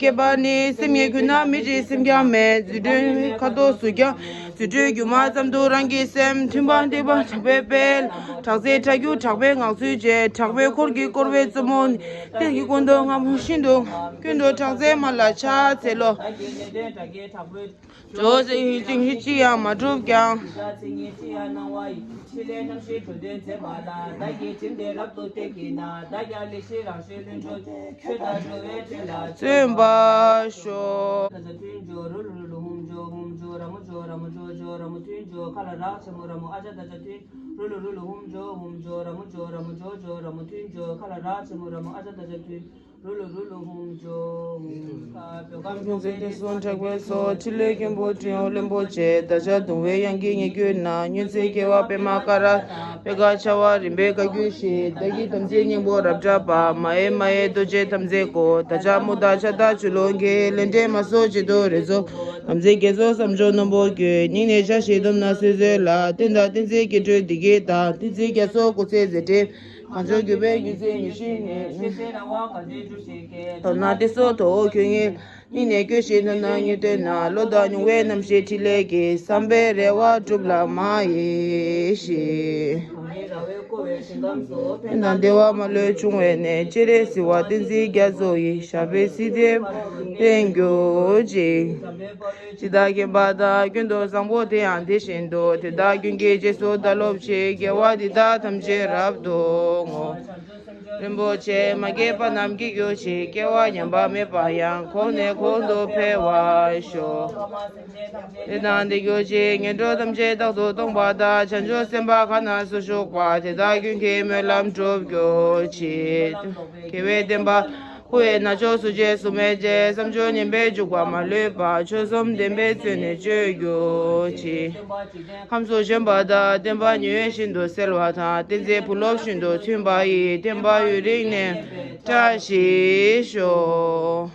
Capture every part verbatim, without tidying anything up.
སྐྱེས་པ་ནི། སེམས་ཉིད་ཀུན་ན་མི་འདྲའི་སེམས་ཀྱང་མེད། རྫུ་འཕྲུལ་ཁ་དོག་གཟུགས་ཀྱང་རྫུ་འཕྲུལ་སྒྱུ་མ་ཙམ་དུ་རང་གི་སེམས། མཐུན་པ་འདུས་པ་དྲག་པོའི་དཔལ། དྲག་རྩལ་ཁྲ་རྒྱུ་དྲག་པོའི་ངང་ཚུལ་བཅས། དྲག་པོའི་འཁོར་གྱིས་བསྐོར་བའི་རྩེ་མོ་ནི། གཏེར་གྱི་སྐུ་མདོག་སྔ་མོ་བཞིན་དུ། ཀུན་ཏུ་དྲག་རྩལ་མ་ལ་ཕྱག་འཚལ་ལོ། འགྲོ་ཟེར་ཡུལ་ཅན་ཡུལ་ཅི་ཡང་མ་གྲུབ་ཀྱང་། ཕྱི་ལས་རྣམ་ཤེས་འགྲོ་དོན་མཛད་པ་ལ། བདག་གིས་དྲིན་དེ་རབ་ཏུ་བསྟེན་གྱིས་ན། བདག་ཀྱང་ལེགས་ཤིང་རང་གཞན་ལྷུན་གྲུབ་སྟེ། ཆོས་དང་འགྲོ་བའི་དོན་ལ་བརྩོན་པར་ཤོག། ད་ཅ་ཐུན་འཇོ། རུ་ལུ་རུ་ལུ་ཧུམ་འཇོ། ཧུམ་འཇོ། ར་མོ་འཇོ། ར་མོ་འཇོ་འཇོ། ར་མོ་ཐུན་འཇོ། ཁ་ལ་རག་ཆེན་མོ་ར་མོ། ཨ་ཅ་ད་ཅ་ཐུན། རུ་ལུ་རུ་ལུ་ཧུམ་འཇོ། ཧུམ་འཇོ། ར་མོ་འཇོ། ར་མོ་འཇོ་འཇོ། ར་མོ་ཐུན་འཇོ། ཁ་ལ་རག་ཆེན་མོ་ར་མོ། ཨ་ཅ་ད་ཅ་ཐུན། རུ་ལུ་རུ་ལུ་ཧུམ་འཇོ། ཧུམ། ཁྱུང་ཙེ་ཏེ་སོ་དྲེགས་པའི་ཚོགས། ཕྲིན་ལས་མགོན་པོ་སྤྲིན་འོག་བློན་པོ་ཆེ། དགྲ་ཇག་གདུང་བའི་གཡང་གིས་ཉེར་བསྐྱོད་ན། མྱུར་མཛད་རྒྱལ་བ་པདྨ་ཀ་ར། པད་དཀར་འཆང་བ་རིམ་པས་བཀའ་བརྒྱུད་བཞི། བདག་གི་དམ་ཚིག་སྙིང་པོ་རབ་བསྒྲགས་པ། མ་ཧེ་མ་ཧེ་རྡོ་རྗེ་དམ་རྫས་བསྐོར། དགྲ་ཇག་དམུ་དག་ཆགས་སྡང་ཆུ་ལོག་འགེལ། ལས་འབྲས་མ་སོགས་བྱེད་དུ་རེ་ཚོགས། དམ་ཚིག་རྒྱ་མཚོ་བསམ་སྦྱོར་རྣོན་པོས་བསྐྱོད། སྙིང་ནས་བྱ་ཞིང་བསྡོམས་ན་སོ་སོ་ལ། རྟེན་དང་བསྟན་འཛིན་སྐྱེ་འགྲོའི་བདེ་སྐྱིད་དང་། བསྟན་འཛིན་རྒྱ་མཚོ་སྐུ་ཚེ་མཛད་འཕྲིན། གངས་ལྗོངས་བརྒྱུད་པའི་མྱུར་མཛད་ཉེར་བཞི་ནས། མདོར་ན་ཏེ་སོ་དོ་ཁྱོད་ཉིད། སྙིང་ནས་བསྐྱོད་ཅིང་ནམ་ན་ཉེར་བསྟོད་ན། བློ་དང་མྱོང་བའི་རྣམ་ཤེས་ཕྲིན་ལས་ཀྱིས། བསམ་པའི་རེ་བ་འགྲུབ་ལ་མ་ཡེ་ཤེས། ཕན་དང་བདེ་བ་མ་ལུས་འབྱུང་བའི་གནས། སྤྱན་རས་གཟིགས་དབང་བསྟན་འཛིན་རྒྱ་མཚོ་ཡི། ཞབས་པད་སྲིད་མཐའི་བརྟན་གྱུར་ཅིག། ཇི་ལྟར་མཁྱེན་པ་དང་། ཀུན་ཏུ་བཟང་པོ་དེ་ཡང་དེ་བཞིན་དུ། དེ་དག་ཀུན་གྱི་རྗེས་སུ་བདག་སློབ་ཅིང་། དགེ་བ་འདི་དག་ཐམས་ཅད་རབ་ཏུ་བསྔོ། རིན་པོ་ཆེ་མ་སྐྱེས་པ་རྣམས་སྐྱེ་གྱུར་ཅིག། སྐྱེ་བ་ཉམས་པ་མེད་པ་ཡང་། གོང་ནས་གོང་དུ་འཕེལ་བར་ཤོག། དེ་དག་བདེ་གྱུར་ཅིག། ངན་འགྲོ་ཐམས་ཅད་རྟག་ཏུ་སྟོངས་པ་དང་། བྱང་ཆུབ་སེམས་དཔའ་གང་ན་སུ་བཞུགས་པ། དེ་དག་ཀུན་གྱི་སྨོན་ལམ་འགྲུབ་གྱུར་ཅིག། དགེ་བའི་བསྟན་པ། ཁུ་བའི་ན་ཆོག་སུ་བྱེད་སུ་མེད་ཅེས། བསམ་བྱུང་ངན་པའི་འཇུག་པ་མ་ལུས་པ། ཆོས་སྲུང་བདེན་པའི་བརྩོན་ནི་སྤྱོད་གྱུར་ཅིག། ཁམས་སུ་བྱོན་པ་དང་། བསྟན་པ་ཉི་འོད་བཞིན་དུ་གསལ་བ་དང་། བསྟན་འཛིན་བུ་སློབ་བཞིན་དུ་མཐུན་པ་ཡི། བསྟན་པ་ཡུན་རིང་གནས་བཀྲ་ཤིས་ཤོག།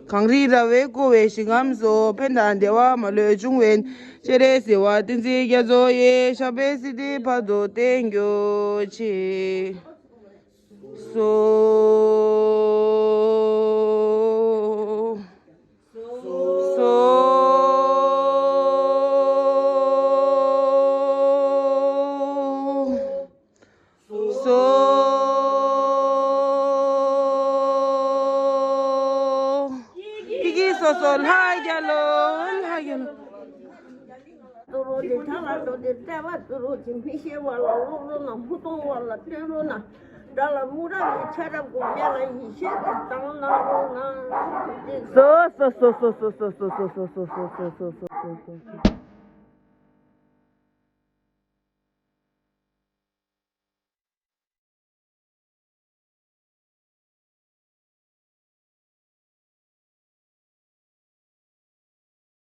གངས་རི་ར་བས་བསྐོར་བའི་ཞིང་ཁམས་སུ། ཕན་དང་བདེ་བ་མ་ལུས་འབྱུང་བའི། སྤྱན་རས་གཟིགས་དབང་བསྟན་འཛིན་རྒྱ་མཚོ་ཡི། ཞབས་པད་སྲིད་མཐའི་བར་དུ་བརྟན་གྱུར་ཅིག། སོ། སོ། སོ། ཡི་གེ་སོ་སོ་ལྷ་རྒྱལ་ལོ། ལྷ་རྒྱལ་ལོ། ཏུ་རོ་དེ་ཐ་ལ་འགྲོ་དེ་བཀྲ་བ་ཏུ་རོ་དེ་མི་ཤེས་བ་ལ་ལོག་རོ་ན་མུ་སྟོང་བ་ལ་སྟོན་རོ་ན། དགྲ་ལ་མུ་ར་ནི་ཆ་རབ་ཀུ་མེ་ལ་ཡི་ཤེས་ཀྱི་དང་ན་རོ་ན། སོ་སོ།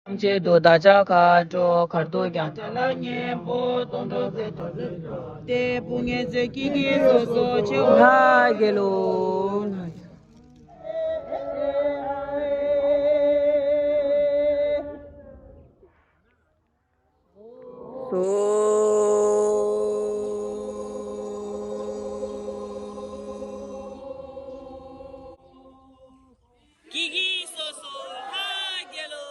ཐམས་ཅད་དུ་བདག་ཅག་ག་འགྲོ་གར་དུ་ཀྱང་ཐ་ལ་གཉན་པོ་སྟོང་གྲོགས་ཚེ་ཐོག་ཚེ་ཐོག་ཏེ་བུ་ངེ་ཚེ་ཀྱི་ཀྱི་སོ་སོ་ཆེ་བ་ལྷ་རྒྱལ་ལོ། སོ། ཀྱི་ཀྱི་སོ་སོ་ལྷ་རྒྱལ་ལོ།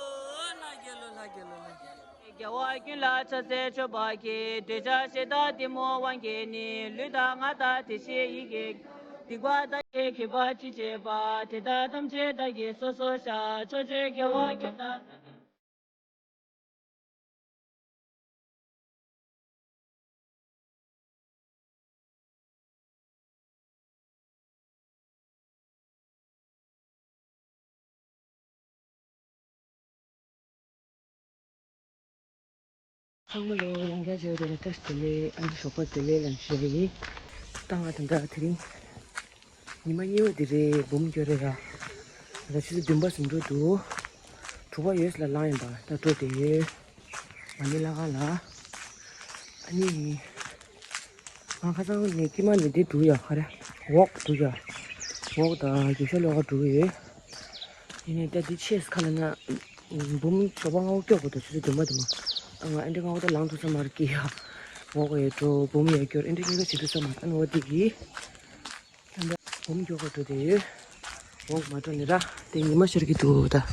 ལྷ་རྒྱལ་ལོ། ལྷ་རྒྱལ་ལོ། ལྷ་རྒྱལ་ལོ། རྒྱལ་བ་ཀུན་ལ་ཕྱག་འཚལ་མཆོད་པར་བགྱི། འདོད་ཆགས་ཞེ་སྡང་གཏི་མུག་དབང་སྐྱེས་ནས། ལུས་དང་ངག་དང་དེ་བཞིན་ཡིད་ཀྱིས་ཀྱང་། སྡིག་པ་ཐམས་ཅད་མཁས་པར་ཅི་བྱེད་པ། དེ་དག་ཐམས་ཅད་བདག་གིས་སོ་སོར་བཤགས། ཕྱོགས་བཅུའི་རྒྱལ་བ་དགེ་འདུན་ཚང་མ་ལོ་ཡང་བསྐྱར་བྱས་པ་དེ་ལ་བཀྲ་ཤིས་བདེ་ལེགས། ཨ་ནི་ཞོགས་པ་བདེ་ལེགས་ལ་ཞུ་ཡ་ཡིན། ད་ང་དང་ད་དེ་རིང་ཉི་མ་གཉིས་པ་དེ་རེད། འབུམ་སྐྱོར་རེད་ཡ། ད་ཆུ་ཚོད་བདུན་པ་ཙམ་འགྲོ་འདུག་དྲུག་པ་ཡོལ་ལ་ལངས་ཡིན་པ། ད་འགྲོ་བསྡད་ཡོད། མ་ཎི་བླ་ཁང་ལ། ཨ་ནི། ང་ཁ་སང་ནས་དཀྱིལ་མ་ནས་འདི་འགྲོ་ཡ། ག་རེ། ཝོག་འགྲོ་ཡ། ཝོག་དང་རྒྱུག་ཤར་གློག་ཀ་འགྲོ་གི་ཡོད། ཡིན་ནའི་ད་འདི་ཆེས་ཁ་ལ་ན། འབུམ་ཞོགས་པ་སྔ་པོ་སྐྱོར་དགོས་འདུག་ཆུ་ཚོད་བདུན་པ་དུ་མ། ཨ་ང་ཨ་འདྲ་སྔ་པོ་ད་ལངས་ཐུབ་ས་མ་རེད་ཀི་ཡ། ཝོག་ཡ་འགྲོ། འབུམ་ཡ་སྐྱོར། ཨ་འདྲ་སྐྱོར་ག་བྱེད་ཐུབ་ས་མ་རེད། ཨ་ནི་འོ་འདི་གི། ད་ལྟ་འབུམ་སྐྱོར་ག་འགྲོ་བསྡད་ཡོད། ཝོག་མ་འགྲོ་ནི་ར། དེ་ཉི་མ་ཤར་གི་འདུག་ད།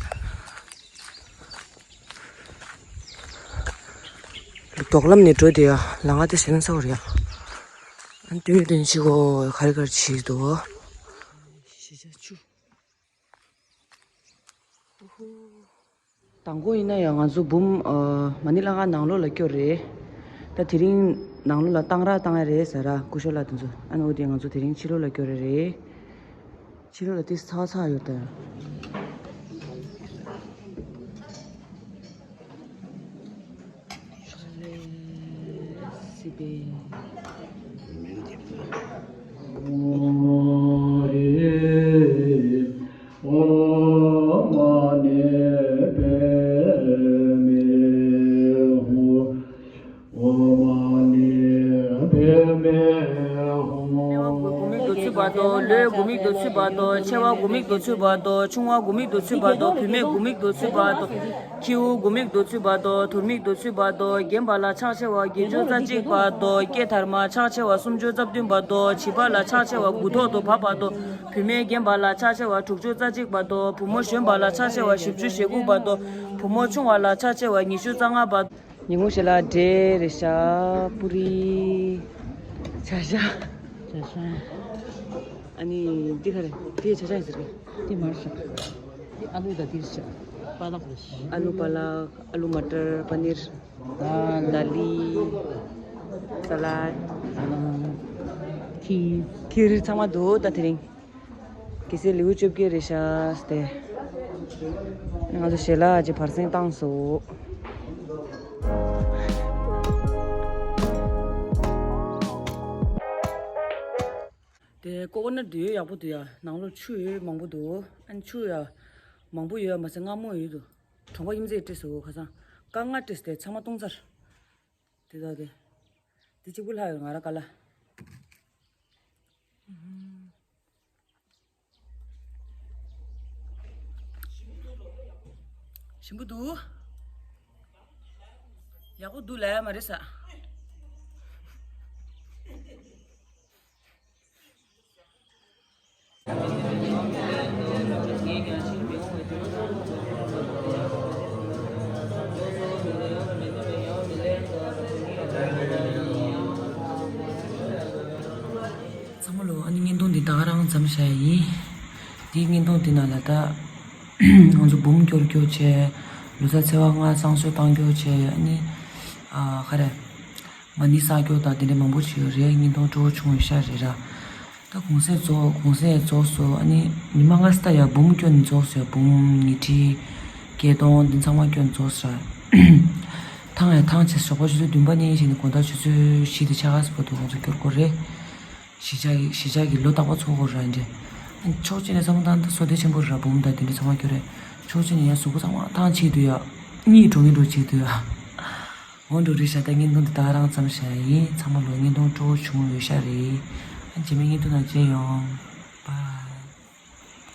ལྡོག་ལམ་ནས་འགྲོ་དེ་ཡ། ལ་ང་དེ་ཞེ་ན་ཚ་བོར་ཡ། ཨན་ཏུའི་དོན་ཆི་གོ་ག་རེ་ག་རེ་བྱེད་འདུག་ཤེས་བྱ་ཆུ། དང་པོ་ཡིན་ན་ཡང་ང་ཚོ་འབུམ་ཨ་མ་ཎི་བླ་ཁང་ནང་ལོགས་ལ་སྐྱོར་རེད། ད་དེ་རིང་ནང་ལོགས་ལ་གཏང་རག་བཏང་ཡ་རེད་ཟེར་ར། སྐུ་ཞབས་ལགས་དེ་ཚོ། ཨ་ནི་འོ་དེ་ང་ཚོ་དེ་རིང་ཕྱི་ལོགས་ལ་སྐྱོར་རེ་རེད། ཕྱི་ལོགས་ལ་ཏིས་ཚ་ཚ་ཡོད་ད། ཨོཾ་མ་ཎི་པདྨེ་ཧཱུྃ། དམྱལ་བ་དགུ་མིག་ཏུ་ཚུད་པ་དང་། ལུས་དགུ་མིག་ཏུ་ཚུད་པ་དང་། མཆེ་བ་དགུ་མིག་ཏུ་ཚུད་པ་དང་། ཆུང་བ་དགུ་མིག་ཏུ་ཚུད་པ་དང་། བུད་མེད་དགུ་མིག་ཏུ་ཚུད་པ་དང་། ཁྱེའུ་དགུ་མིག་ཏུ་ཚུད་པ་དང་། དུར་མིག་ཏུ་ཚུད་པ་དང་། རྒན་པ་ལ་ཕྱག་འཚལ་བ་བརྒྱད་ཅུ་རྩ་གཅིག་པ་དང་། སྐྱེས་དར་མ་ཕྱག་འཚལ་བ་སུམ་ཅུ་རྩ་བདུན་པ་དང་། བྱིས་པ་ལ་ཕྱག་འཚལ་བ་དགུ་ཐོག་ཏུ་བབས་པ་དང་། བུད་མེད་རྒན་པ་ལ་ཕྱག་འཚལ་བ་དྲུག་ཅུ་རྩ་གཅིག་པ་དང་། བུ་མོ་གཞོན་པ་ལ་ཕྱག་འཚལ་བ་བཞི་བཅུ་ཞེ་དགུ་པ་དང་། བུ་མོ་ཆུང་བ་ལ་ཕྱག་འཚལ་བ་ཉི་ཤུ་རྩ་ལྔ་པ། ཉིན་གུང་ཞལ་ལག་འབྲས་རེད་ཤག་པུ་རི། བྱ་ཤ། བྱ་ཤ། ཨ་ནི་འདི་ག་རེ། འདི་བྱ་ཤ་ཡིན་ཟེར་གི། འདི་མར་ཤ། འདི་ཨ་ལུ་དང་འདི་ཤ། པ་ལག་རེད་ཤག་ཨ་ལུ་པ་ལག་ཨ་ལུ་མ་ཊར་པ་ནིར། དཱལ། དཱལི། ས་ལད། ཁིར། ཁིར་ཚང་མ་འདུག་ད་དེ་རིང་། གལ་སྲིད་ལེའུ་བཅོ་བརྒྱད་རེད་ཤག་སྟེ། ང་ཚོ་ཞལ་ལག་ཅིག་བར་གསེང་བཏང་སོང་། དེ་ཀོ་ཀོ་ནཊ་འདི་ཡག་པོ་འདུག་ཡ། ནང་ལོགས་ཆུ་ཡོད་མང་པོ་འདུག་ཨ་ནི་ཆུ་ཡ་མང་པོ་ཡོད་མ་ཟད་མངར་མོ་ཡོད་འདུག་གྲོང་པ་ཡིན་ཚད་སྤྲད་སོང་ཁ་སང་། དཀར་མངར་སྤྲད་སོང་། དེ་ཚང་མ་བཏུང་ཚར། དེ་དག་དེ། དེ་གཅིག་པུ་ལྷག་ཡོད། ང་ར་ཀ་ལ། ཞིམ་པོ་འདུག་ཡག་པོ་འདུག་ལབ་ཡ་མ་རེད་ས། ཚང་མ་ལོ། ཨ་ནི་བརྙན་ཐུང་འདི་ད་ག་རང་མཚམས་བཞག་ཡིན། འདིའི་བརྙན་ཐུང་འདི་ནང་ལ་ད་ང་ཚོ་འབུམ་སྐྱོར་སྐྱོར་བྱས། ལོ་གསར་ཚེས་པ་ལྔ་བསང་གསོལ་བཏང་སྐྱོར་བྱས། ཨ་ནི་ཨ་ག་རེ། མ་ཎི་བསགས་སྐྱོར་དང་དེ་འདྲ་མང་པོ་བྱས་ཡོད་རེད། བརྙན་ཐུང་སྤྲོ་བོ་བྱུང་ཡོད་ཤག་རེད་ར། ད་གུང་སེང་རྫོགས། གུང་སེང་རྫོགས་སོང་། ཨ་ནི་ཉི་མ་ལྔ་ཙམ་ཡ་འབུམ་སྐྱོར་ནས་རྫོགས་སོང་། འབུམ་ཉི་ཁྲི་བརྒྱད་སྟོང་འདི་ཚང་མ་སྐྱོར་ནས་རྫོགས་སོང་ར། ཐང་ཡ་ཐང་བྱས། ཞོགས་པ་ཆུ་ཚོད་བདུན་པ་ནས་བྱས་ནས་དགོང་དག་ཆུ་ཚོད་བཞི་དང་ཕྱེད་ཀ་ཙམ་བར་དུ་ང་ཚོ་སྐྱོར་དགོས་རེད། གཞིས་ཆགས་ཀྱི་གཞིས་ཆགས་ཀྱི་ལོ་རྟག་པར་ཚོགས་དགོས་ར་འདྲ། ཕྱོགས་གཅིག་ནས་བསམ་བློ་བཏང་ད་བསོད་བདེ་ཆེན་པོ་ར། འབུམ་དང་དེ་འདྲ་ཚང་མ་སྐྱོར་རེད། ཕྱོགས་གཅིག་ནས་ཡ་གཟུགས་པོ་ཚང་མ་ཐང་ཆད་འདུག་ཡ། གཉིད་འགྲོ་གི་འགྲོ་བྱེད་འདུག་ཡ། འོ་འགྲོ་རེད་ཤག་ད་བརྙན་ཐུང་འདི་ད་ག་རང་མཚམས་བཞག་ཡིན། ཚང་མ་ལོ་བརྙན་ཐུང་སྤྲོ་བོ་བྱུང་ཡོད་ཤག་རེད། ཨ་རྗེས་མའི་བརྙན་ཐུང་ནང་མཇལ་ཡོང་།